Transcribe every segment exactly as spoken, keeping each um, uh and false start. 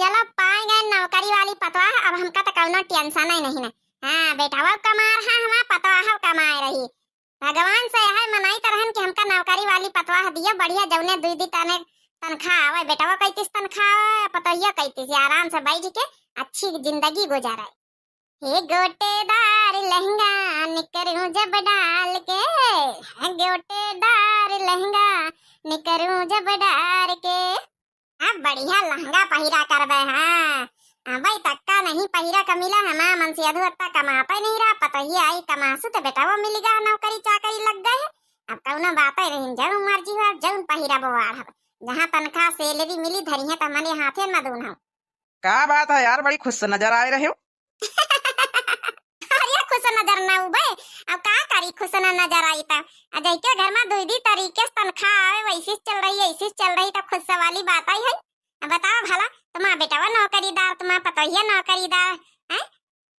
चलो, पाए गए नौकरी वाली पतवाह, अब हमका तो कौनो tension ही नहीं ना। हाँ, बेटवा कमा रहा, हमार पतवाह कमाए रही। भगवान से यह मनाइत रहन कि हमका नौकरी वाली पतवाह दियो, बढ़िया जौने दुई दी तने तनख्वाह आवे, बेटवा कैतीस तनख्वाह आवे, पतोहिया कैतीस, आराम से बैठ के अच्छी जिंदगी गुजारे। हे गोटेदार लहंगा निकरूं जब डाल के, हे गोटेदार लहंगा निकरूं जब डाल के। अब बढ़िया लहंगा पहिरा करबे, हाँ। अबे तक्का नहीं पहिरा क मिला, हमार मन से अधू अत्ता कमापे नहीं रहा, पतोहिया आई कमासु त बेटवा मिल गया, नौकरी चाकरी लग गए। अब कौनो बात ही नहीं, जौन मर्जी हो, जौन पहिरा बोआर हो, जहाँ तनख्वाह salary मिली धरी है तो मने हाथे न दून हो। का बात है यार, बड़ी खुश नजर आए रहे हो। अरे खुश नजर ना उबे, अब का करी, खुश ना नजर आई त। अजय के घर में दुई दी तरीके से तनख्वाह आवे, वैसे चल रही है, ऐसे चल रही, तब खुश वाली बात आई है। अब बताओ भला, तुम्हार बेटवा नौकरीदार, तुम्हार पतोहिया नौकरीदार, हैं?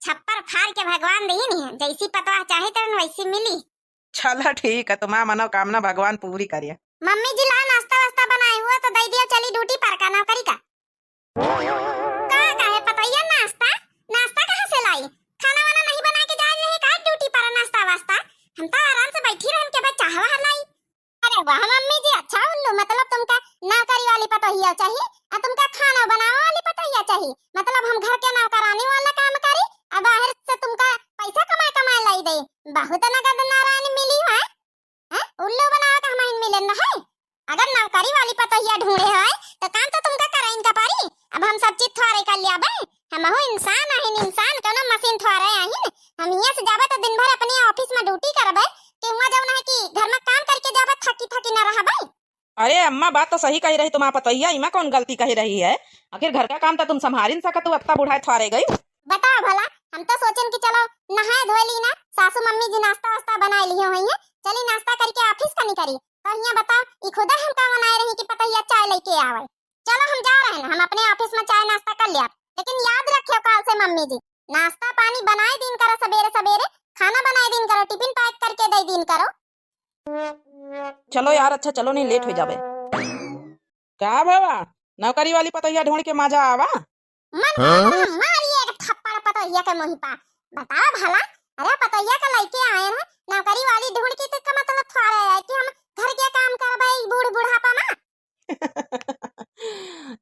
छप्पर फाड़ के भगवान दीन है, जैसी पतवाह चाहे तरन वैसी मिली। चला ठीक है, तुम्हार मनोकामना भगवान पूरी करिए। मम्मी जी ला नाश्ता वास्ता बनाए हुआ तो दे दियो, चली duty पर का नौकरी का। का काहे पतैया नाश्ता? नाश्ता कहाँ से लाई? खाना वाना नहीं बना के जाए रहे का duty पर नाश्ता वास्ता? हम तो आराम से बैठी रहन के बाद चाह वाह लाई। अरे वाह मम्मी जी, अच्छा उल्लू, मतलब तुमका नौकरी वाली पतोहिया चाहिए और तुमका खाना बनावे वाली पतोहिया चाहिए, मतलब हम घर के नौकरानी वाला काम करी और बाहर से तुमका पैसा कमाए कमाए लाई दे। बहुत नगद नारायण मिली है। हैं? उल्लू बनावे का हमहिन मिलेन रहे? अगर नौकरी वाली पतोहिया ढूंढे होय, तो काम तो तुमका करइन का परी। अब हम सब चीज थोड़े कर लिया बे। हमहू इंसान आहिन, इंसान, कोनो मशीन थोड़े आहिन। हम हियां से जाबे तो दिन भर अपने office में duty करबे, कि हुआं जौन है कि घर में काम करके जाबे, थकी थकी न रहबे। अरे अम्मा, बात तो सही कही रही तुम्हार पतोहिया, इमा कौन गलती कही रही है? आखिर घर का काम तो तुम संभाल ही न सकत, तू अत्ता बुढ़ाए थोड़े गई। बताओ भला, हम तो सोचन कि चलो नहाए धोए ली ना, सासू मम्मी जी नाश्ता वास्ता बनाए लियो हुई है, चली नाश्ता करके office का निकरी। तो हियां बताओ, ई खुदा हमका मनाए रही कि पतोहिया चाय लेके आवे। चलो हम जा रहे हैं, हम अपने office में चाय नाश्ता कर लिया, लेकिन याद रखियो काल से मम्मी जी, नाश्ता पानी बनाए दीन करो सबेरे सबेरे, खाना बनाए दीन करो, tiffin pack करके दे दीन करो। चलो यार, अच्छा चलो, नहीं late हो जावे। का बाबा, नौकरी वाली पतोहिया ढूंढ के मजा आवा। मन हाँ? मारी एक थप्पड़ पतोहिया के मुंह पा। बताओ भला, अरे पतोहिया का लइके आए हैं, नौकरी वाली ढूंढ के, तो का मतलब थोड़े है कि हम घर के काम करबे ई बूढ़ बुढ़ापा में?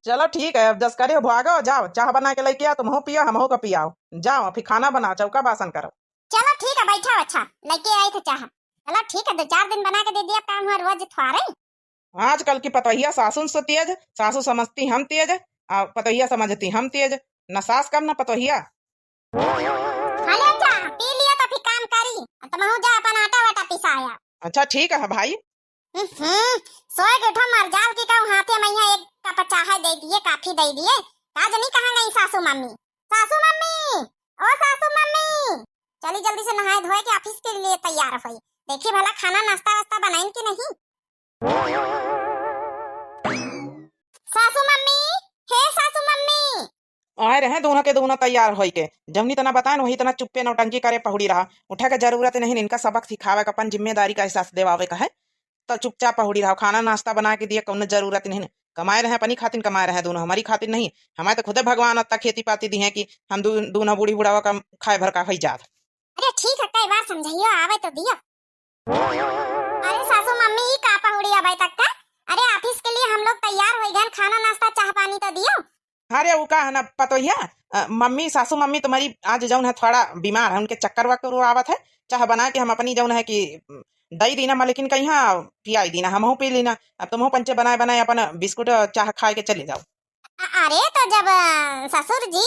चलो ठीक है, अब जस करे हो भागो, जाओ चाह बना के लइके आओ, तुमहू पियो, हमहू का पियाओ। जाओ फिर खाना बनाओ, चौका बासन करो। चलो ठीक है, बैठो, अच्छा लइके आई थे चाह। चलो ठीक है, दो चार दिन बना के दे दिया, काम हुआ रोज थोड़े। आजकल की पतोहिया सासुन से तेज, सासू समझती हम तेज, आ पतोहिया समझती हम तेज। न सास कम न पतोहिया। हले चाह पी लिया तो फिर काम करी, तुमहू जा अपन आटा वाटा पिसाया। अच्छा ठीक है भाई। हम्म, सोए के उठो मरजाल की कहूँ हाथे में यहाँ एक कप चाह दे दिए, coffee दे दिए। का जनी कहाँ गई सासू मम्मी? सासू मम्मी, ओ सासू मम्मी, चली जल्दी से नहाए धोए के office के लिए तैयार होई। देखी भला खाना नाश्ता वास्ता बनाइन कि नहीं। सासू मम्मी, हे सासू मम्मी। आए रहे दोनों के दोनों तैयार होई के, जौनी तना बताएन वही तना चुप्पे नौटंकी करे पहुड़ी रहा। उठे के जरूरत नहीं, इनका सबक सिखावे के, अपन जिम्मेदारी का एहसास देवावे का है। तो चुपचाप पहुड़ी रहो, खाना नाश्ता बना के दिए, कौनो जरूरत नहीं। कमाए रहे अपनी खातिर, कमाए रहे दोनों, हमारी खातिर नहीं। हमारे तो खुदे भगवान अत्ता खेती पाती दी है कि हम दू-, दोनों बूढ़ी बुढ़ावा का खाए भर का होई जात। अरे ठीक है, कई बार समझाइयो, आवे तो दियो। अरे सासू मम्मी, ई का पहुड़ी अबे तक का? अरे office के लिए हम लोग तैयार होई गए, खाना नाश्ता चाह पानी तो दियो। अरे वो का है ना पतोहिया, अ, मम्मी, सासू मम्मी तुम्हारी आज जौन है थोड़ा बीमार है, उनके चक्कर वक्कर आवत है। चाह बना के हम अपनी जौन है कि, उम, दई दीना, मलिकिन कहिया पियाई दीना, हमहू पी लीना। अब तुमहू पंचे बनाए बनाए अपन बिस्कुट चाह खाए के चले जाओ। अ-, अरे तो जब, अ, ससुर जी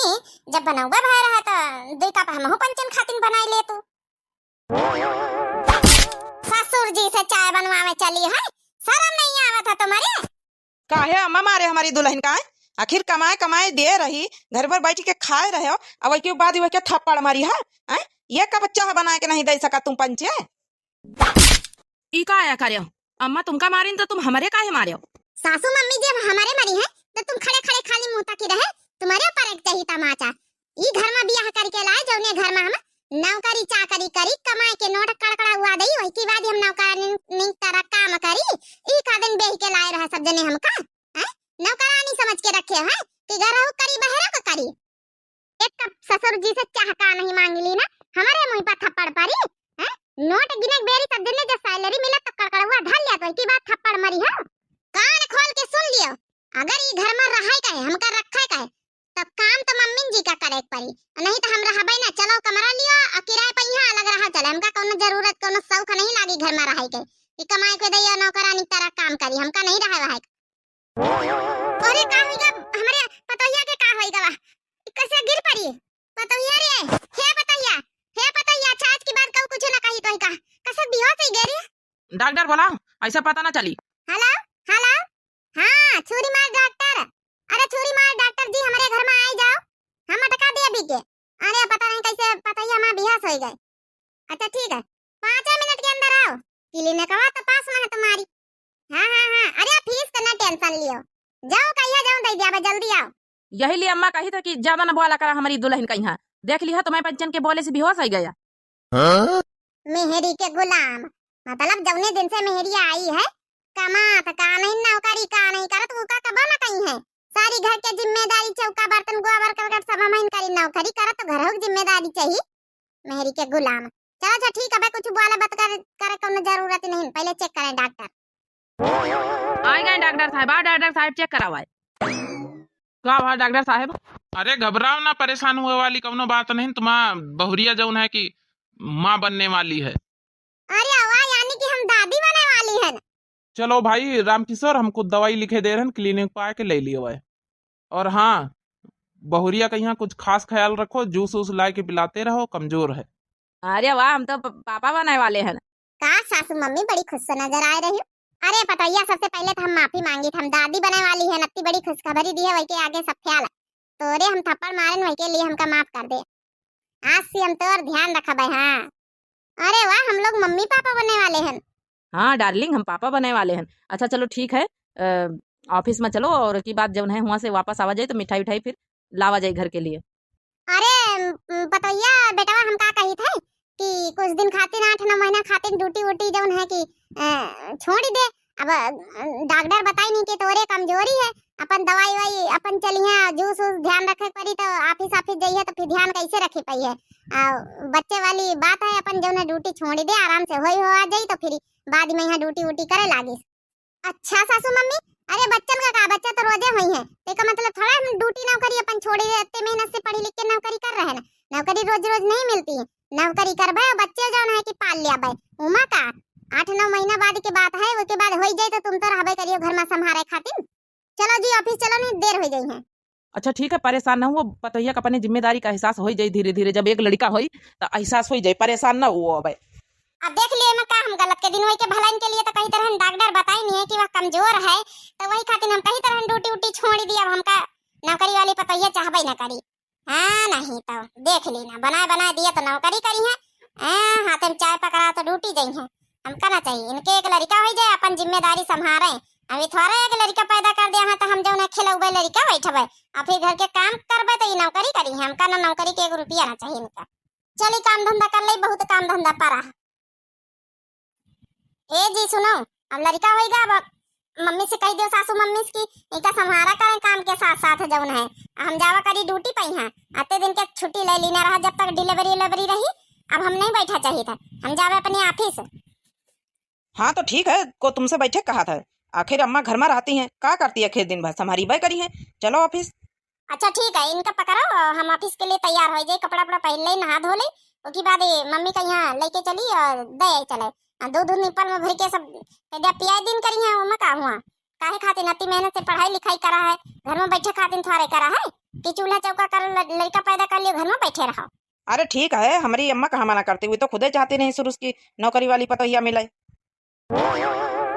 जब बनौगा भय रहा तो दुई कप हमहू पंचन खातिन बनाई ले तू। ससुर जी से चाय बनवावे चली है, शर्म नहीं आवत है तुम्हारे? काहे अम्मा मारे हमारी दुल्हन का है? आखिर कमाए कमाए दे रही, घर पर बैठ के खाए रहे हो, अब के बाद वह के थप्पड़ मारी है? हैं? ये कब चाह बना के नहीं दे सका तुम पंचे? ई का आया करे? अम्मा तुमका मारिन तो तुम हमारे काहे मारे हो? सासू मम्मी जब हमारे मरी है तो तुम खड़े खड़े खाली मुंह तकी रहे, तुम्हारे ऊपर एक चाहिए तमाचा। ई घर में बियाह करके लाए, जौने घर में हम नौकरी चाकरी करी, कमाए के नोट कड़कड़ा हुआ दई, वही के बाद हम नौकरानी तरह काम करी। ई का दिन बेह के लाए रहा सब जने हमका, हैं? नौकरानी समझ के रखे हैं कि घर हो करी करी। एक कप ससुर जी से चाह का नहीं मांग ली ना, हमरे मुँह पर थप्पड़ परी, हैं? नोट गिने के बेरी सब दिन में जब salary मिला तो कड़कड़ुआ धर लिया तो एक ही बात थप्पड़ मरी हो। कान खोल के सुन लियो, अगर ई घर में रहे का है, हमका रखे का है, तब काम तो मम्मी जी का करे के पड़ी, नहीं तो हम रहबे ना। चलो कमरा लियो और किराए पे यहाँ अलग रहा चले, हमका कोनो जरूरत, कोनो शौक नहीं लागी घर में रहे के, कि कमाए के दैया नौकरानी की तरह काम करी, हमका नहीं रहे वहाँ। अरे का होइगा, हमरे पतोहिया के का होइगा बा? ई कैसे गिर पड़ी? पतोहिया रे, हे पतोहिया, हे पतोहिया, अच्छा आज के बाद कहू कुछ ना कही तोही का, कसक बेहोश होई गए रे। डॉक्टर बोलाओ, ऐसे पता ना चली। हेलो, हेलो, हाँ, छुरी मार डॉक्टर, अरे छुरी मार डॉक्टर जी, हमरे घर में आई जाओ, हम अटका दे अभी के। अरे पता नहीं कैसे पतोहिया माँ बेहोश होई गए। अच्छा ठीक है, पाँचे मिनट के अंदर आओ, क्लिनिकवा तो पास में है तुम्हारी। हाँ, हाँ, हाँ, अरे फीस तो ना tension लियो, जाओ कहिया जाओ दे दिया, जल्दी आओ। यही लिए अम्मा कही था कि ज्यादा ना बोला करा हमारी दुल्हन का यहाँ, देख लिया तुम्हें पंचन के बोले से बेहोश हो गया। हाँ? मेहरी के गुलाम, मतलब जौने दिन से मेहरी आई है, कमात का नहीं, नौकरी का नहीं करत, वो का कबो ना कही है। सारी घर के जिम्मेदारी, चौका बर्तन गोबर करकट सब हमहिन करी, नौकरी करत तो घरहू के जिम्मेदारी चाहिए। मेहरी के गुलाम। चलो अच्छा ठीक है, अबे कुछ बोले बात कर, करे कोनो जरूरत नहीं, पहले check करें डॉक्टर। आ गए डॉक्टर साहब, आ डॉक्टर साहब check करावा है। का भा डॉक्टर साहब? अरे घबराओ ना, परेशान हुए वाली कौनो बात नहीं, तुम्हारा बहुरिया जौन है कि माँ बनने वाली है। अरे वाह, यानी कि हम दादी बने वाली है। चलो भाई रामकिशोर, हम कुछ दवाई लिखे दे रहे हैं, क्लिनिक पे आके ले लियो भाई। और हाँ, बहुरिया का यहाँ कुछ खास ख्याल रखो, जूस वूस ला के पिलाते रहो, कमजोर है। अरे वाह, हम तो प-, पापा बने वाले हैं। का सासू मम्मी बड़ी खुश से नजर आ रही हो। अरे पतोहिया, सबसे पहले तो हम माफी मांगी, हम दादी बने वाली है, अत्ती बड़ी खुशखबरी दी है, वही के आगे सब ख्याल है। तोरे हम थप्पड़ मारन, वही के लिए हमका माफ कर दे। आज से हम तोर ध्यान रखबे। हाँ, अरे वाह, हम लोग मम्मी पापा बने वाले हैं। हाँ डार्लिंग, हम पापा बने वाले हैं। अच्छा चलो ठीक है, अ, ऑफिस में चलो और की बात जौन है हुआ से वापस आवा जाए तो मिठाई उठाई फिर लावा जाए घर के लिए। अरे म, पतोहिया बेटवा, हम का कही थे कि कुछ दिन खातिर, आठ नौ महीना खातिर ड्यूटी वूटी जौन है कि अ, छोड़ दे। अब अ, डॉक्टर बताई नहीं कि तोरे कमजोरी है, अपन दवाई वाई अपन चलिया, जूस वूस ध्यान रखे के पड़ी, तो ऑफिस ऑफिस जाइए तो फिर ध्यान कैसे रखी पाई है? आ, बच्चे वाली बात है, अपन जौन है ड्यूटी छोड़ दे, आराम से होई हो आ जाई तो फिर बाद में यहाँ ड्यूटी वूटी करे लागी। अच्छा सासू मम्मी, अरे बच्चन का का, बच्चा तो रोजे होई है, तो का मतलब थोड़ा हम ड्यूटी नौकरी अपन छोड़ी रहे, इतने मेहनत से पढ़ी लिख के नौकरी कर रहे हैं ना, नौकरी रोज रोज नहीं मिलती है, नौकरी करबे और बच्चे जौन है कि पाल लिया बे, उमा का आठ नौ महीना बाद के बात है, उसके बाद होई जाए तो तुम तो रहबे करियो घर में संभारे खातिर। चलो जी ऑफिस चलो, नहीं देर हो जाई है। अच्छा ठीक है, परेशान ना हुआ, पतोहिया का अपने जिम्मेदारी का एहसास हो जाई धीरे धीरे, जब एक लड़का होई तो एहसास हो जाई, परेशान ना हुआ अबे। अब देख लिए मैं का हम गलत के दिन वही के भलाई के लिए तो कही तरह डॉक्टर बताई नहीं है कि वह कमजोर है, तो वही खातिर हम कही तरह ड्यूटी उटी छोड़ दी। अब हमका नौकरी वाली पतोहिया चाहबे ना करी। हाँ नहीं तो देख ली ना, बनाए बनाए दिया तो नौकरी करी है। हाँ, हाथे में चाय पकड़ा तो ड्यूटी जाई है। हमका ना चाहिए, इनके एक लड़का हो जाए अपन जिम्मेदारी संभारे। अभी थोड़ा एक लड़का पैदा कर दिया है तो हम जौन है खिलौबे लड़का बैठबे, और फिर घर के काम करबे तो ये नौकरी करी है। हमका ना नौकरी के एक रुपया ना चाहिए इनका। चली काम धंधा कर ले, बहुत काम धंधा पड़ा। ए जी सुनो, अब लड़का होइगा, अब मम्मी से कही दियो, सासू मम्मी से कि इनका संभारा करें काम के साथ साथ जौन है। हम जावा करी ड्यूटी पे यहाँ, आते दिन के छुट्टी ले ली ना रहा जब तक डिलीवरी उलीवरी रही। अब हम नहीं बैठा चाहिए था, हम जावे अपने ऑफिस। हाँ तो ठीक है, को तुमसे बैठे कहा था, आखिर अम्मा घर में रहती हैं, का करती है खेत दिन भर, संभारी बे करी है। चलो ऑफिस। अच्छा ठीक है, इनका पकड़ो, हम ऑफिस के लिए तैयार हो जाए, कपड़ा उपड़ा पहन ले, नहा धो ले, ओके बाद ये मम्मी का यहाँ लेके चली और दे आई चले। आ, दूध दूध निप्पल में भर के सब कह दिया पियाई दिन करी है, ओमे का हुआ? काहे खातिर अति मेहनत से पढ़ाई लिखाई करा है, घर में बैठे खातिर थोड़े करा है कि चूल्हा चौका कर ल-, लड़का पैदा कर लियो, घर में बैठे रहो। अरे ठीक है, हमारी अम्मा कहाँ मना करती, वो तो खुदे चाहती नहीं शुरू की नौकरी वाली पतोहिया मिले।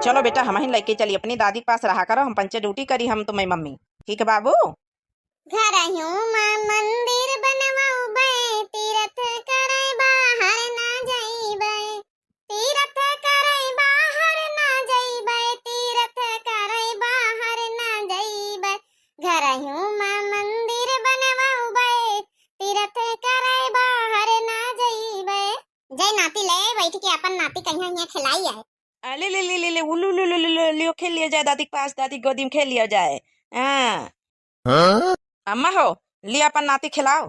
चलो बेटा, हमहिन लइके चली, अपनी दादी के पास रहा करो, हम पंचे ड्यूटी करी, हम तुम्हें मम्मी। ठीक है बाबू। घरहियों में मंदिर बनवाउबे, तीरथ करे बाहर ना जइबे। तीरथ करे बाहर ना जइबे, तीरथ करे बाहर ना जइबे। घरहियों में मंदिर बनवाउबे, तीरथ करे बाहर ना जइबे। जय नाती ले बैठ के अपन नाती कहिया हियां खिलाई आए। अले ले ले ले ले, उलू लू लू लू लू, लियो खेल लिया जाए दादी के पास, दादी गोदी में खेल लिया जाए। हाँ। हाँ? अम्मा हो, ले अपन नाती खिलाओ।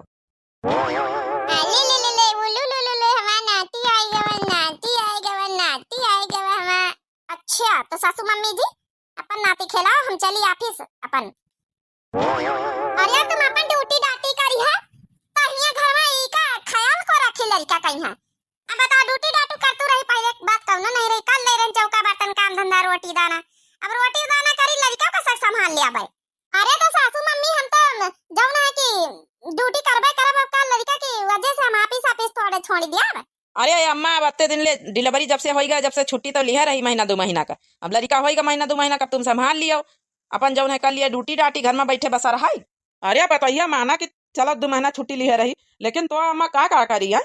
अले ले ले ले, उलू लू लू लू, हमार नाती आइ गवा, नाती आइ गवा, नाती आइ गवा हमार। अच्छा, तो सासू मम्मी जी, अपन नाती खिलाओ, हम चली office अपन। अरे तुम अपन duty डाटी करी है, तो हियाँ घर में ई का ख्याल को रखी लड़का कहीं है। अब बताओ, duty डाटू करतू रही, पहले बात कौनो नहीं रही, कर ले रही चौका बर्तन, काम धंधा, रोटी दाना। अब रोटी दाना करी, लड़का का सब संभाल लिया भाई। अरे तो सासू मम्मी, हम तो जौन है कि duty करबे करब, अब का लड़का की वजह से हम office, office थोड़े छोड़ दिया। अरे अम्मा, अब अत्ते दिन ले delivery जब से होइगा, जब से छुट्टी तो लिहे रही महीना दो महीना का। अब लड़का होइगा महीना दो महीना का, तुम संभाल लियो। अपन जौन है कर लिया duty डाटी, घर में बैठे बसा रहा है। अरे पतोहिया माना कि चलो दो महीना छुट्टी लिहे रही, लेकिन तो अम्मा का का करी है?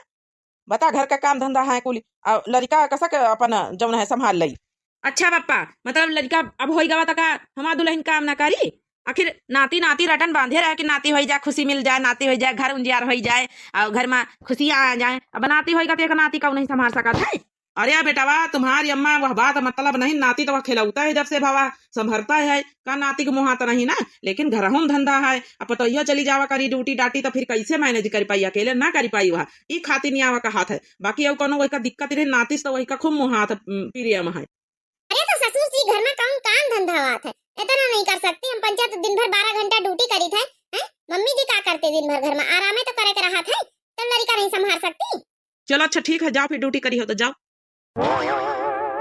बता, घर का काम धंधा है कुल, आ लड़का कसक अपन जौन है संभाल लई। अच्छा पप्पा, मतलब लड़का अब होई गवा त का हमार दुल्हन काम ना करी? आखिर नाती नाती रटन बांधे रहे कि नाती होई जाए, खुशी मिल जाए, नाती होई जाए, घर उंजियार होई जाए, और घर में खुशियाँ आ जाए। अब नाती होई गवा त एक नाती का नहीं संभाल सकत है? अरे बेटवा, तुम्हारी अम्मा वह बात मतलब नहीं, नाती तो वह खिलौता है जब से भवा, संभरता है, का नाती के मुहात नहीं ना, लेकिन घरहुन धंधा है। अब पतोहिया चली जावा करी duty डाटी, तो फिर कैसे manage कर पाई, अकेले ना कर पाई वह, ई खातिर नहीं आवा कहात है। बाकी अब कौनो वही का दिक्कत रहे, नाती से तो वही का खूब मुहात, उम, प्रेम है। अरे तो ससुर जी, घर में कौन काम धंधा होत है, इतना नहीं कर सकती हम। पंचायत दिन भर बारह घंटा duty करी थे, हैं? मम्मी जी का करते दिन भर घर में, आरामे तो करे के रहा थे, तब लड़का नहीं संभाल सकती। चलो अच्छा ठीक है, जाओ फिर duty करी हो तो जाओ।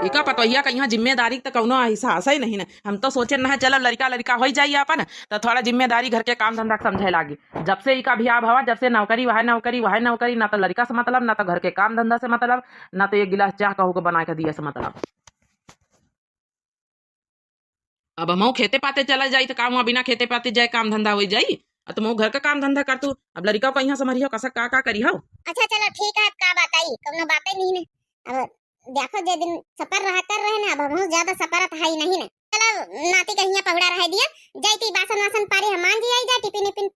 इका पतोहिया का यहाँ जिम्मेदारी त कौनो एहसास ही नहीं ना। हम तो सोचे न है चलो लड़का लड़का होई जाई अपन, तो थोड़ा जिम्मेदारी घर के काम धंधा के समझे लागी। जब से इका बियाह भवा, जब से नौकरी वह नौकरी वह नौकरी, ना तो लड़का से मतलब, ना तो घर के काम धंधा से मतलब, ना तो एक गिलास चाह कहू के बना के दिया से मतलब। अब हमहू खेते पाते चला जाई, त का हुआ बिना खेते पाते जाए काम धंधा होई जाई? आ तुमहू घर का काम धंधा कर तू, अब लड़िका का यहाँ संभरियो, कसक का का करिहो? अच्छा चलो ठीक है, अब का बताई, कौनो बातें नहीं ने। अब देखो जे दिन सपर रहा कर रहे ना, अब हमहू ज्यादा सपरत है ही नहीं ने। चलो नाती का हियाँ पहुड़ा रह दिया, जाई ती बासन वासन पारे हम मांजी आई जा, टिफिन इफिन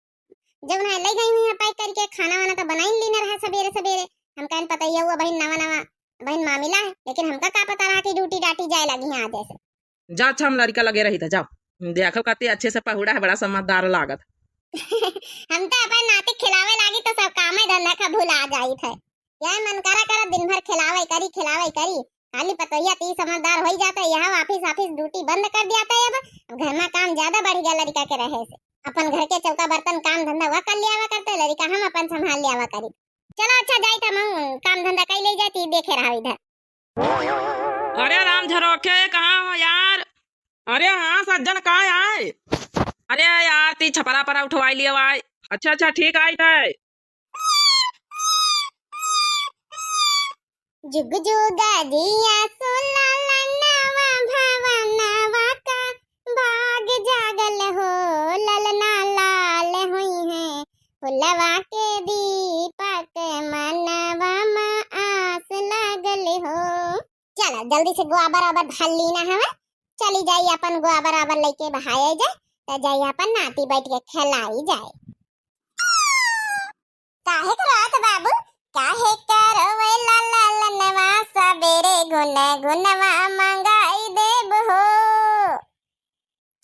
जौन है, लई गई हुई है pack करके, खाना वाना तो बनाई लीने रहा सबेरे सबेरे। हम कहन पतोहिया हुआ बहिन नवा नवा बहिन मामिला है, लेकिन हमका का पता रहा कि duty डाटी जाए लगी है आज ऐसे। जा अच्छा, हम लड़िका लगे रही था, जाओ। देखो कते अच्छे से पहुड़ा है, बड़ा समझदार लागत। हम तो अपन नाती खिलावे लागी तो सब कामे धंधा का भुला जाई थे। यह मन करा करा दिन भर खिलावे करी, खिलावे करी। खाली पतोहिया ती समझदार होई जाता, यह office, office duty बंद कर दिया था। अब, अब घर में काम ज्यादा बढ़ गया लड़िका के रहे से। अपन घर के चौका बर्तन काम धंधा वह कर लियावा करते, लड़िका हम अपन संभाल लियावा करी। चलो अच्छा जाई था, हम काम धंधा कई ले जाती, देखे रहा इधर। अरे राम झरोखे, कहाँ हो यार? अरे हाँ सज्जन, का आए? अरे यार, ती छपरा परा उठवाई लियो आए। अच्छा अच्छा, ठीक आई थे। जुग जुग जिया सो लालनवा भवनवा का भाग जागल हो, ललना लाल हुई है फुलवा के दीपक मनवा मा आस लागल हो। चला जल्दी से गोबर ओबर धर ली ना हमें, चली जाई अपन गोबर ओबर लेके बहाए जाए, तो जाई अपन नाती बैठ के खेलाई जाए। काहे के रोत बाबू, काहे के रोवेला ललनवा, सबेरे गुन गुनवा मंगाई देब हो।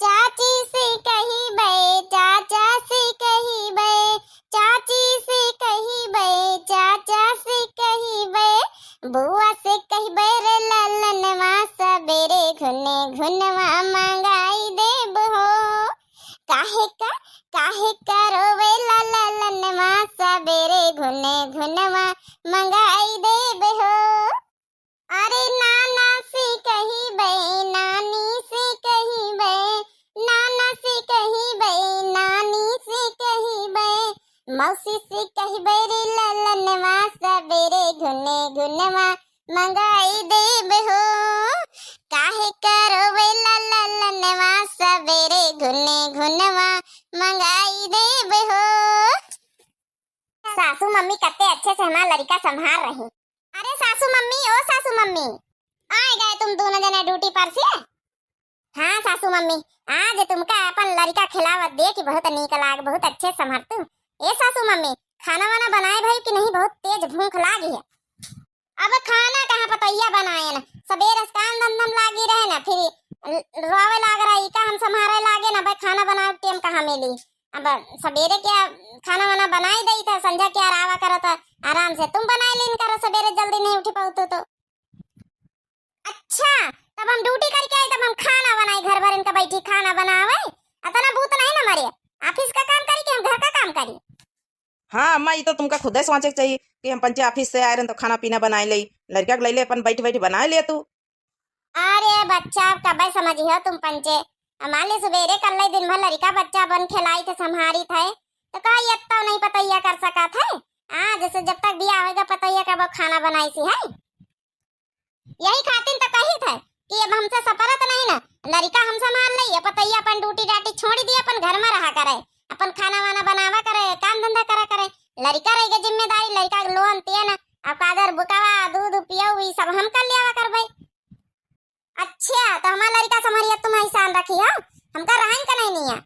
चाची से कहिबे, चाचा से कहिबे, चाची से कहिबे, चाचा से कहिबे, बुआ से कहिबे रे ललनवा, सबेरे घुने घुनवा मंगाई देब हो। काहे का, काहे का रोवेला ललनवा, सबेरे घुने घुनवा मंगाई देब हो। अरे नाना से कहिबे, नानी से कहिबे, नाना से कहिबे, नानी से कहिबे, मौसी से कहिबे रे ललनवा, सबेरे घुने घुनवा मंगाई देब हो। काहे के रोवेला ललनवा, सबेरे घुने घुनवा मंगाई देब हो। सासू मम्मी कत्ते अच्छे से हमार लड़िका संभाल रही। अरे सासू मम्मी, ओ सासू मम्मी, आए गए तुम दोनों जने duty पर से? हाँ सासू मम्मी, आज तुमका अपन लड़िका खिलावत देख बहुत नीक लाग, बहुत अच्छे संभरतू। ए सासू मम्मी, खाना वाना बनाए भई कि नहीं, बहुत तेज भूख लागी है। अब खाना कहाँ पतोहिया बनाए न, सबेरे से काम धंधम लागी रहे न, फिर रोवे लाग रहा, ई का हम संभारे लागे न, अब खाना बनावे के time कहाँ मिली? अब सबेरे के खाना वाना बनाई देई थे, संझा के आरावा करत है, आराम से तुम बनाई लीन करो, सबेरे जल्दी नहीं उठी पाऊ तू तो। अच्छा, तब हम ड्यूटी करके आई, तब हम खाना बनाई, घर भर इनका बैठी खाना बनावे, अतना बूत नहीं ना मरे, ऑफिस का काम करी कि हम घर का काम करी? हाँ अम्मा, ई तो तुमका खुदे सोचे के चाहिए कि हम पंचे ऑफिस से आए रहन तो खाना पीना बनाए ले, लड़का के ले ले अपन बैठ बैठ बनाए ले तू। अरे बच्चा, अब कबे समझियो तुम पंचे, अब मान ली सुबेरे कर ले, दिन भर लड़का बच्चा बन खेलाई थे, संभारी थे, तो का ये तो नहीं पतैया कर सका थे? हाँ, जैसे जब तक बिया होएगा पतैया का वो खाना बनाई सी है। यही खातिर तो कही थे कि अब हमसे सपरत नहीं ना, लड़का हम संभाल ले, ये पतैया अपन ड्यूटी डाटी छोड़ दिए, अपन घर में रहा करे, अपन खाना वाना बनावा करे, काम धंधा करा करे, लड़का रह गए जिम्मेदारी, लड़का के लोन तियन, अब कादर बुकावा, दूध पियो, ई सब हम कर लियावा करबे। अच्छा, तो हमार लड़का संभारिया तुम ऐसान रखी हो, हमका रहन का नहीं निया।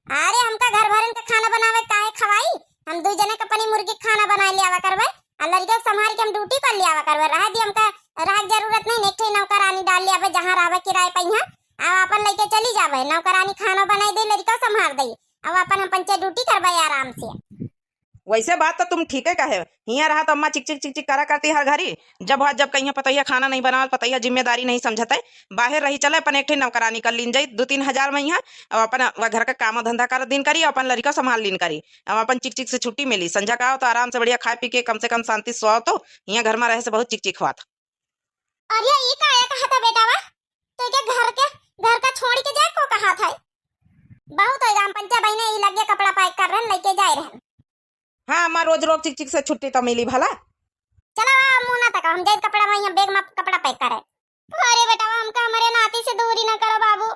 अरे हमका घर भरन का खाना बनावे काहे खवाई, हम दू जने का पनी मुर्गी खाना बनाए लियावा करबे, आ लड़का के संभार के हम ड्यूटी कर लियावा करबे, रह दी हमका, रह के जरूरत नहीं, एक ठे नौकरानी डाल लियावे, जहाँ रहबे किराए पे यहाँ, अब अपन लेके चली जावे, नौकरानी खाना बनाई दे, लड़का संभार दे, अब अपन हम पंचे ड्यूटी करबे आराम से। वैसे बात तो तुम ठीके कहे, हियाँ रहा तो अम्मा चिक चिक चिक चिक करा करती हर घड़ी। जब हुआ जब कहिया पतैया खाना नहीं बनावत, पतैया जिम्मेदारी नहीं समझते, बाहर रही चले, अपन एक ठे नौकरानी कर लीन जाई दो तीन हजार में यहाँ, अब अपन वह घर का काम धंधा कर दिन करी, अपन लड़का संभाल लीन करी, अब अपन चिक चिक से छुट्टी मिली, संझा का आओ तो आराम से बढ़िया खाए पी के कम से कम शांति से सोओ, तो हियाँ घर में रहे से बहुत चिक चिक हुआ था। अरे ई का है कहा था बेटावा, तो के घर के, घर का छोड़ के जाए को कहा था? बहुत हो गया, हम पंचा बहने ई लगे कपड़ा पैक कर रहे हैं, लेके जाए रहे हैं। हाँ अम्मा, रोज रोज चिक चिक से छुट्टी तो मिली भला। चलो आ, मुँह ना तका, हम जाए कपड़ा में, यहाँ बैग में कपड़ा पैक करे। अरे बेटा, हमका हमारे नाती से दूरी ना करो बाबू,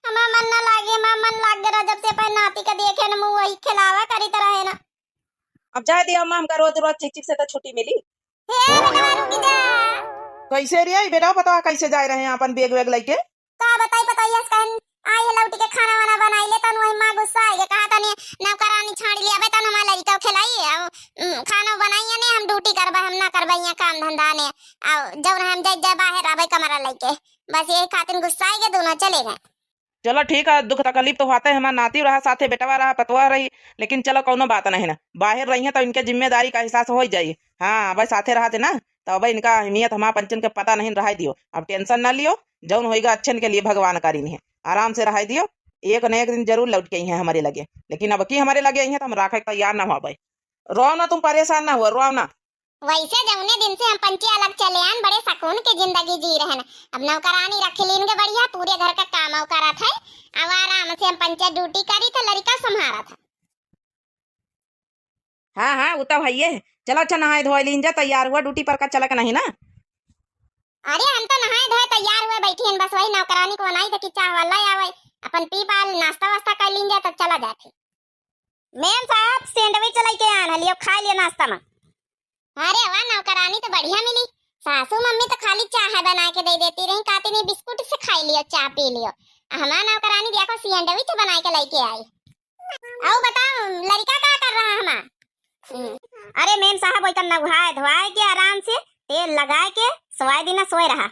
हमारा मन ना लागे, हमारा मन लाग गया जब से अपन नाती का देखे न, मुँह वही खिलावा करी तरह है ना। अब जाए दिया अम्मा, हमका रोज रोज चिक चिक से तो छुट्टी मिली। हे बेटा, रुक जा। कैसे रे बेटा, बतावा कैसे जाए रहे हैं अपन बैग वैग लेके? का बताई, पता ही है, कहन आई है लौट के खाना वाना बनाई ले, तनु वही माँ गुस्सा आएगा, कहा तनी नौकरानी छाड़ लिया बे, तनु हमारे लड़का खिलाई, अब, उम, खाना बनाई है नहीं, हम ड्यूटी करबे, हम ना करबे यहाँ काम धंधा ने, अब जब हम जाए, जाए बाहर आवे कमरा लेके, बस यही खातिर गुस्सा आएगा, दोनों चले गए। चलो ठीक है, दुख तकलीफ तो होते है, हमार नाती रहा साथे, बेटवा रहा, पतवा रही, लेकिन चलो कौनो बात नहीं ना, बाहर रही है तो इनके जिम्मेदारी का एहसास हो जाई। हाँ, अब साथे रहते ना, तो अब इनका अहमियत हमार पंचन के पता नहीं रहा दियो। अब टेंशन ना लियो, जौन होइगा अच्छन के लिए भगवान करीन है, आराम से रहा दियो। एक न एक दिन जरूर लौट के आई हैं हमारे लगे, लेकिन अब की हमारे लगे आई हैं तो हम राखे के तैयार ना होबे। रो ना, तुम परेशान ना हो, रो ना। वैसे जौने दिन से हम पंचे अलग चले आन, बड़े सुकून के जिंदगी जी रहन। अब नौकरानी रख लीन के बढ़िया, पूरे घर का काम करत है। अब आराम से हम पंचे ड्यूटी करी थे, लड़का संभारा था। हाँ, हाँ, वो तो हइये है। चलो, अच्छा, नहाए धोए लीन जा, तैयार हुआ, ड्यूटी पर का चलक नहीं ना? अरे, हम तो नहाए धोए तैयार हुए बैठी हन, बस वही नौकरानी को बनाई था कि चाह वाला आवे, अपन पी पाल, नाश्ता वास्ता कर लीन जा, तब चला जाए फिर। मैम साहब, सैंडविच लेके आन हलियो, खा लियो नाश्ता में। अरे वाह, नौकरानी तो बढ़िया मिली। सासू मम्मी तो खाली चाह बना के दे देती रही, कहती नहीं बिस्कुट से खाई लियो, चाह पी लियो। आ हमार नौकरानी देखो सैंडविच बना के लेके आई। और बताओ, लड़का का कर रहा हमार? हम्म। अरे मैम साहब, वही तो नहाए धोए के आराम से तेल लगाए के सोए दीना, सोए रहा।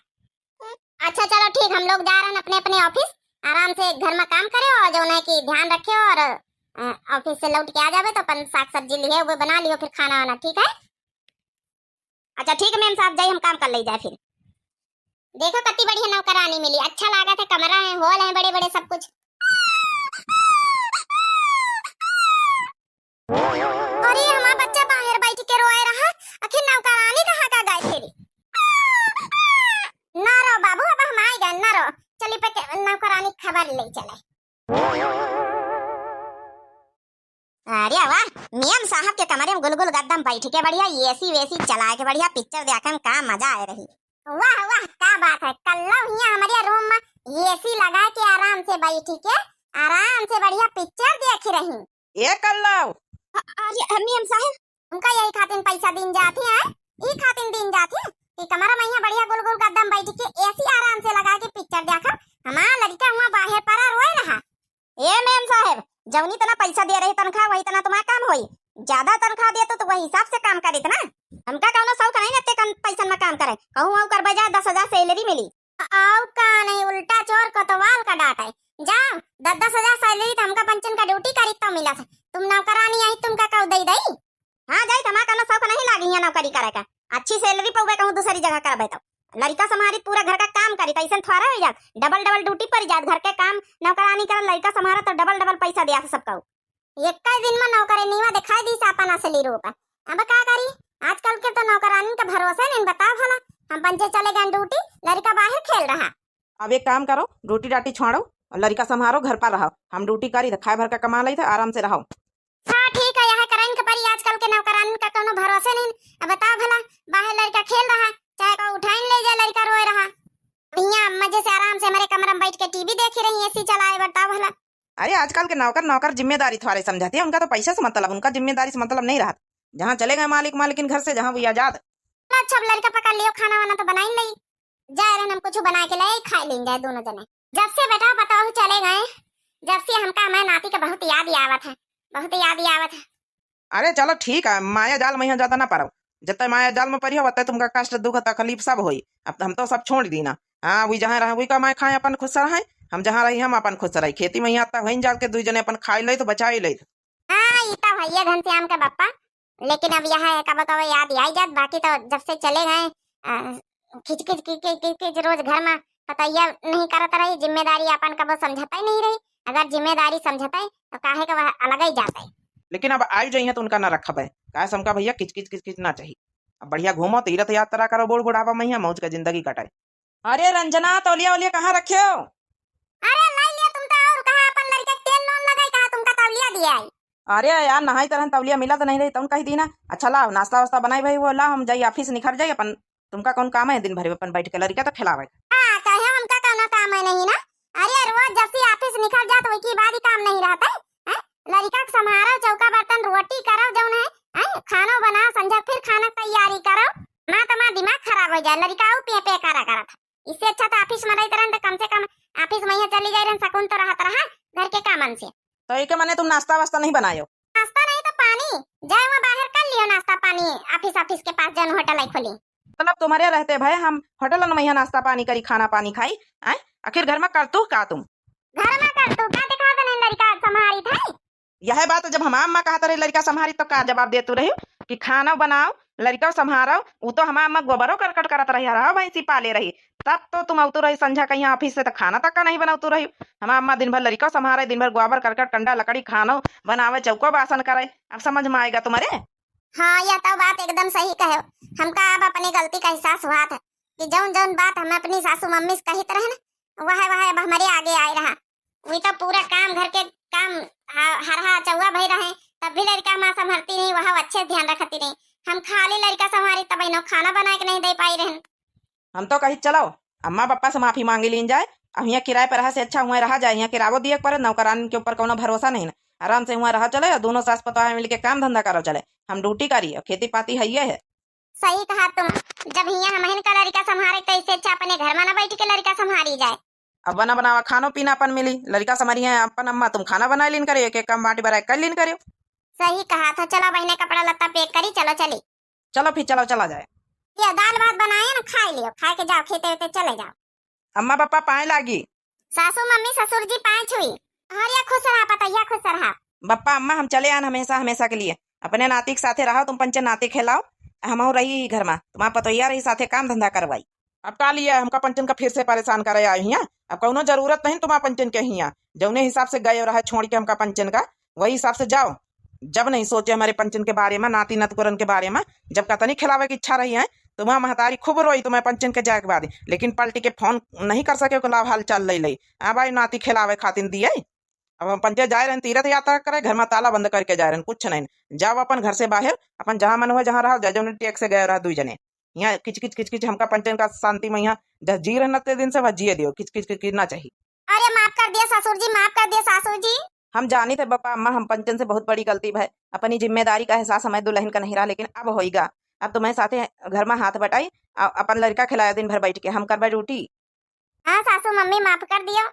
अच्छा चलो ठीक, हम लोग जा रहे हैं अपने अपने ऑफिस, आराम से घर में काम करे और जौन है कि ध्यान रखे और, अ, ऑफिस से लौट के आ जावे तो अपन साग सब्जी लिए हुए बना लियो फिर खाना वाना, ठीक है? अच्छा ठीक है मैम साहब, जाई हम काम कर ले जाए फिर। देखो कत्ती बढ़िया नौकरानी मिली, अच्छा लागत है, कमरा है, हॉल है बड़े बड़े सब कुछ। अरे हमार बच्चा बाहर बैठ के रोए रहा, आखिर नौकरानी कहाँ का गए फिर? ना रो बाबू, अब हम आए गए, ना रो, चली पे के नौकरानी खबर ले चले। अरे वाह, मेम साहब के कमरे में गुलगुल गद्दम बैठ के बढ़िया एसी वेसी चला के बढ़िया पिक्चर देखे में का मजा आए रही। वाह वाह, का बात है, कल्लव हियाँ हमारे रूम में एसी लगा के आराम से बैठ के आराम से बढ़िया पिक्चर देख रही। ए कल्लव। अ-, अरे मेम साहब। उनका यही खातिर पैसा दीन जाती है, ई खातिर दीन जाती है कि कमरा में यहाँ बढ़िया गुलगुल गद्दम बैठ के एसी आराम से लगा के पिक्चर देखा। हमार लड़का हुआ बाहर परा रोए रहा। ए मेम साहेब, जौनी तना पैसा दे रहे तनख्वाह, वही तना तुम्हारा काम होई। ज्यादा तनख्वाह देतो तो वही हिसाब से काम करीत ना। हमका कौनो शौक नहीं ना ते कम पैसन में काम करे। कहूँ आऊ करबे जा, दस हजार सैलरी मिली। आऊ का नहीं, उल्टा चोर कोतवाल का डांटे। जाओ, दस दस हजार salary तो हमका पंचन का duty करी तो मिला से। तुम नौकरानी आई, तुमका कहू दई दई? हाँ, जाई, तमा कउनो शौक नहीं लागी हियाँ नौकरी करे का। अच्छी salary पउबे कहूँ दूसरी जगह करबे तो। लड़िका सम्हारी, पूरा घर का काम करी, तो ऐसन थोड़ा हो जात। Double double duty पड़ जात, घर के काम नौकरानी करे, लड़िका सम्हारे तो double double पैसा दिया सबका। एक ही दिन में नौकरानीवा दिखाई दी से अपन असली रूप। अब का करी, आजकल के तो नौकरानी का भरोसे नहीं, बताओ भला। हम पंचे चले गए duty, लड़िका बाहर खेल रहा। अब एक काम करो, रोटी राटी छोड़ो और लड़िका सम्हारो, घर पर रहो। हम duty करी तो खाए भर का कमा लई थे, आराम से रहो। हाँ, ठीक है, यह करन के परी, आजकल के नौकरानी का कउनो भरोसे नहीं। अब बताओ भला, बाहर लड़िका खेल रहा, चाहे को उठाइन ले जाए, लड़िका रोए रहा। हियाँ मजे से आराम से हमारे कमरा में बैठ के TV देखी रही, AC चलाए, बताओ भला। अरे, आजकल के नौकर, नौकर जिम्मेदारी थोड़े समझती है, उनका तो पैसे से मतलब, उनका जिम्मेदारी से मतलब नहीं रहा। जहाँ चले गए मालिक, मालकिन घर से, जहाँ वो आजाद। अच्छा, अब लड़िका पकड़ लियो, खाना वाना तो बनाइन लई। जाए रहन, हम कुछ बनाए के ले आई, खाए लेन जाए दोनों जने। जब से बेटा बताओ चले गए, जब से हमका हमारे नाती का बहुत याद ही आवत है, बहुत याद ही आवत है। अरे चलो ठीक है, माया जाल में यहाँ ज्यादा ना पड़ो। जत्ते माया जाल में पड़ी हो, वत्ते तुमका कष्ट, दुख, तकलीफ सब होई। अब हम तो सब छोड़ दी ना। हाँ, वही जहाँ रहे, वही कमाए खाए, अपन खुश रहे। हम जहाँ रही, हम अपन खुश रही। खेती में यहाँ तक होइन जाल के दुई जने अपन खाई ले तो बचाई ले। हाँ, ई तो भैया घनश्याम का बप्पा, लेकिन अब यह है, कबो कबो याद आई जात, बाकी तो जब से चले गए, अ, खिच खिच खिच खिच खिच खिच रोज घर में पतैया नहीं करत रही, जिम्मेदारी अपन कबो समझता ही नहीं रही। अगर जिम्मेदारी समझता है तो काहे का वह अलग ही जाता है। लेकिन अब आयु जइहे तो उनका ना रखबे, काहे से हमका भैया किच किच किच किच ना चाहिए। अब बढ़िया घूमो, तीर्थ यात्रा करो, बूढ़ बुढ़ापा में यहाँ मौज का जिंदगी कटाए। अरे रंजना, तौलिया वौलिया कहाँ रखे हो? अरे लाई लिया तुम तो, और कहाँ अपन लड़के के तेल नून लगाई, कहाँ तुमका तौलिया दिया है? अरे यार, नहाई तरहन तौलिया मिला तो नहीं रही, तौन कही दी ना। अच्छा लाओ, नाश्ता वास्ता बनाई भाई, वो लाओ, हम जाई office निखर जाई अपन। तुमका कौन काम है दिन भर में अपन बैठ के लड़का तो खिलावे का? हाँ, कहे हमका कौनो काम है नहीं ना। अरे रोज जब से office निखर जात वही के बाद ही काम नहीं रहता है, हैं? लड़का के संभारो, चौका बर्तन, रोटी करो, जौन है, हैं? खानो बनाओ, संझा फिर खाना तैयारी करो। माँ तो माँ दिमाग खराब हो जाए, लड़का वो पे पे करा करत। इससे अच्छा तो office में रहते रहन तो कम से कम office में यहाँ चली जाए रहन, सकून तो रहत रहा घर के कामन से। तो एके मने तुम नाश्ता वास्ता नहीं बनायो? नाश्ता नहीं तो पानी, जाए वहाँ बाहर कर लियो नाश्ता पानी, office, office के पास जौन होटल है खुली। मतलब तुम्हारे रहते भय हम होटलन में यहाँ नाश्ता पानी करी, खाना पानी खाई, आए? आखिर घर में करतू का तुम? घर में करतू का दिखा देने लड़का संभारी थे? यह बात जब हमार अम्मा कहत रही लड़का संभारी तो का जवाब देतू रही कि खाना बनाओ, लड़का संभारो, उ तो हमार अम्मा गोबरो करकट करत रही, हरहा भैंसी पाले रही, तब तो तुम अवतू रही संझा कहीं office से तो खाना तक का नहीं बनवतू रही। हमार अम्मा दिन भर लड़का संभारे, दिन भर गोबर करकट कंडा लकड़ी खानो बनावे, चौको बासन करे। अब समझ में आएगा तुम्हारे? हाँ, यह तो बात एकदम सही कहे। हमका अब अपनी गलती का एहसास हुआ था कि जौन जौन बात हम अपनी सासू मम्मी से कहित रहे ना, वह वह अब हमारे आगे आए रहा। वे तो पूरा काम, घर के काम ह-, हरहा चौवा भई रहे, तब भी लड़का माँ संभरती नहीं, वह अच्छे से ध्यान रखती नहीं। हम खाली लड़का संभारी तब इन्हों खाना बना के नहीं दे पाई रहन। हम तो कही चलो अम्मा पापा से माफी मांगी लीन जाए, अब यहाँ किराए पर रहा से अच्छा हुआ रहा जाए, यहाँ किरावो दिए के पड़े, नौकरान के ऊपर कौनो भरोसा नहीं ना। आराम से हुआ रहा चले और दोनों सास पतोह मिल के काम धंधा करो चले, हम duty करी और खेती पाती है ये है। सही कहा तुम, जब हियाँ हमहिन का लड़का संभारे तो इससे अच्छा अपने घर में ना बैठ के लड़का संभारी जाए। अब बना बनावा खानो पीना अपन मिली, लड़का संभारी है अपन अम्मा, तुम खाना बनाए लीन करियो, एक एक काम बांटी बराए कर लीन करियो। सही कहा था, चलो बहने कपड़ा लत्ता pack करी, चलो चली। चलो फिर चलो चला जाए। ये दाल भात बनाए ना, खाए लियो, खाए के जाओ खेते वेते चले जाओ। अम्मा पापा पाए लागी। सासू मम्मी ससुर जी पाए छुई। हरिया खुश रहा पतैया खुश रहा। बप्पा अम्मा हम चले आन हमेशा हमेशा के लिए। अपने नाती के साथे रहो, तुम पंचे नाती खेलाओ, हमहू रही ही घर में, तुम्हार पतोहिया रही साथे काम धंधा करवाई। अब का लिए हमका पंचन का फिर से परेशान करे आई हियाँ? अब कौनो जरूरत नहीं तुम्हार पंचन के हियाँ। जौने हिसाब से गए रहे छोड़ के हमका पंचन का, वही हिसाब से जाओ। जब नहीं सोचे हमारे पंचन के बारे में, नाती नतगुरन के बारे में, जब कतनी खिलावे की इच्छा रही है, तुम्हार महतारी खूब रोई तुम्हें पंचन के जाए के बाद, लेकिन पलटी के फोन नहीं कर सके, ओकर लाभ हाल चाल ले ले। आ भाई नाती खिलावे खातिर दिए। अब हम पंचे जाए रहन तीर्थ यात्रा करे, घर में ताला बंद करके जाए रहन, कुछ नहीं। जाओ अपन घर से बाहर, अपन जहाँ मन हुए जहाँ रहो, जा जौन टैक्स से गए रहा दुई जने। यहाँ किच किच किच किच हमका पंचन का शांति में यहाँ जहाँ जी रहन ते दिन से वह जिए दियो, किच किच किच किच ना चाहिए। अरे माफ कर दिया ससुर जी, माफ कर दिया सासू जी। हम जानी थे बप्पा अम्मा, हम पंचन से बहुत बड़ी गलती भय, अपनी जिम्मेदारी का एहसास हमें दुल्हन का नहीं रहा, लेकिन अब होइगा। अब तुम्हें साथे घर में हाथ बटाई, अ-, अपन लड़का खिलाया दिन भर बैठ के, हम करबे duty। हाँ सासू मम्मी माफ कर दियो।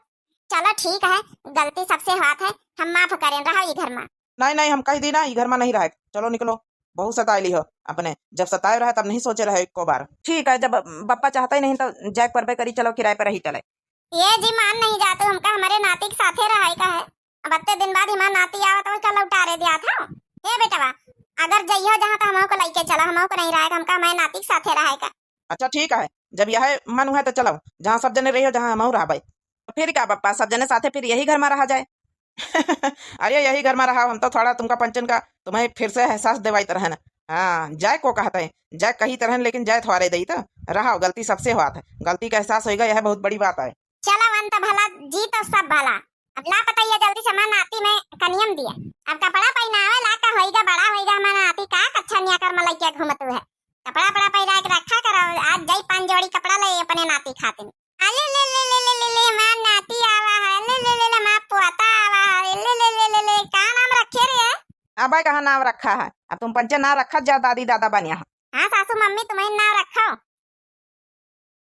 चलो ठीक है, गलती सबसे हाथ है, हम माफ करें, रहो ई घर में। नहीं नहीं, हम कह दी ना ई घर में नहीं रहे, चलो निकलो। बहुत सताए ली हो अपने, जब सताए रहे तब नहीं सोचे रहे एको बार। ठीक है, जब बप्पा चाहता ही नहीं तो जाए परबे करी, चलो किराए पर रही चले। ये जी मान नहीं जाते, हमका हमरे नाती के साथे रहाई का है। अब अत्ते दिन बाद हमार नाती आवत, वही का लौटारे दिया था। हे बेटवा, अगर जइहो जहाँ तो हमहू को लइके चला, हमहू को नहीं रहाई का, हमका हमारे नाती के साथे रहाई का। अच्छा ठीक है, जब यह मन हुआ तो चलो, जहाँ सब जने रहियो, जहाँ हमहू रहबे। तो फिर का पप्पा, सब जने साथे फिर यही घर में रहा जाए। अरे यही घर में रहा, हम तो थोड़ा तुमका पंचन का तुम्हें फिर से एहसास देवाइत रहन। हाँ, जाए को कहते हैं, जाए कही तरहन, लेकिन जाए थोड़े दई तो रहा, गलती सबसे हुआ था, गलती का एहसास होइगा, यह बहुत बड़ी बात है। चलो अंत भला जी तो सब भला। अब ला पतैया जल्दी से हमार नाती में कनियम दिया। अब कपड़ा पहिनावे ला का होइगा, बड़ा होइगा हमार नाती, का कच्छा निया कर मलैया घूमत है। कपड़ा बड़ा पहिरा के रखा करो, आज जाई पाँच जोड़ी कपड़ा ले अपने नाती खातिर। अले ले ले ले ले ले ले, हमार नाती आवा है, ले ले ले ले, हमार पोता आवा है, ले ले ले ले ले, का नाम रखे रे? अबे कहाँ नाम रखा है, अब तुम पंचे नाम रखत जाओ दादी दादा बनिया। हाँ सासू मम्मी तुम्हें नाम रखो।